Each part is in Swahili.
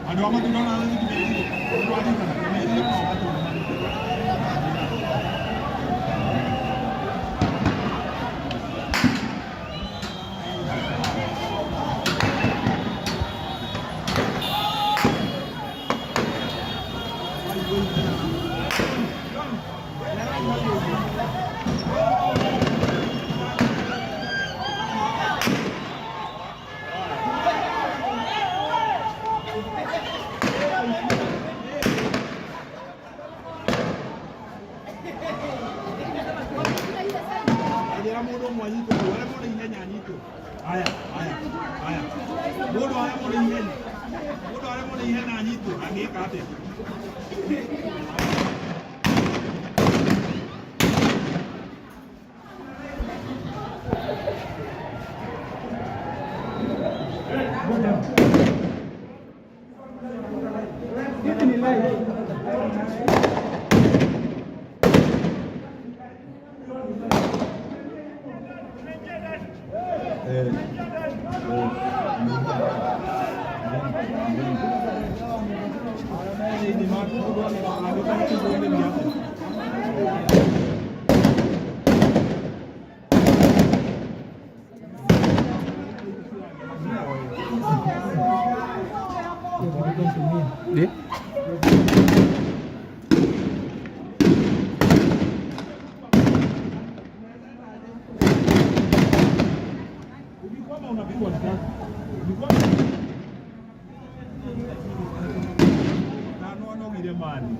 Andå a matunda na Njĩra mũndũ ũmwe anyitwo kũu, arĩa mũrĩ ihenya anyitwo. Haya, haya, haya. Mũndũ arĩa mũrĩ ihenya. Mũndũ arĩa mũrĩ ihenya anyitwo, angĩka atĩa? Eh? Ukikwama unapigwa risasi. Ukikwama na no anogire mani.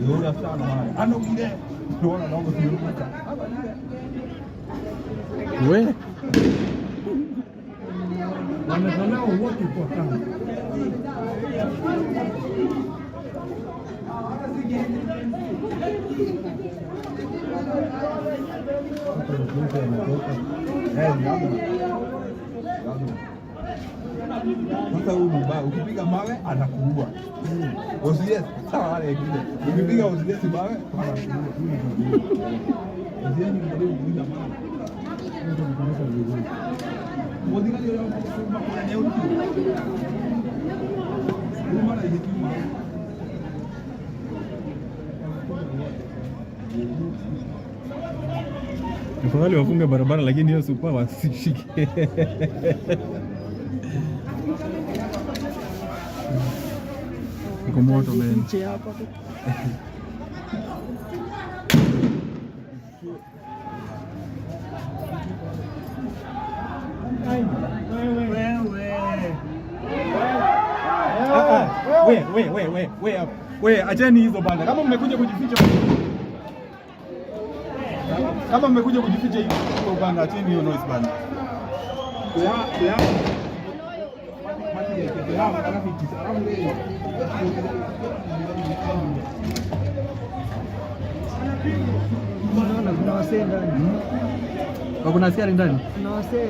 Yura sana mani. Anogire. Ndona no gũthiũrũrũka. We. Wametolewa wote kwa kamba. Eh, ni hapo. Sasa huyu mbaya, ukipiga mawe anakuua. Usiye sawa wale wengine. Ukipiga usiye mawe anakuua. Usiye ni mjaribu kuuza mawe. Mũthigari ũrĩa ũkũma kũrĩa nĩ arutirwo. Kuma na igĩkiuma. Afadhali wafunge barabara lakini hiyo supa wasishike. Iko moto man. We, we, we, we, we, we, acheni hizo bana. Kama mmekuja kujificha kama mmekuja kujificha hizo bana, acheni hiyo noise bana. Kuna wasee ndani. Kuna askari ndani? Kuna wasee.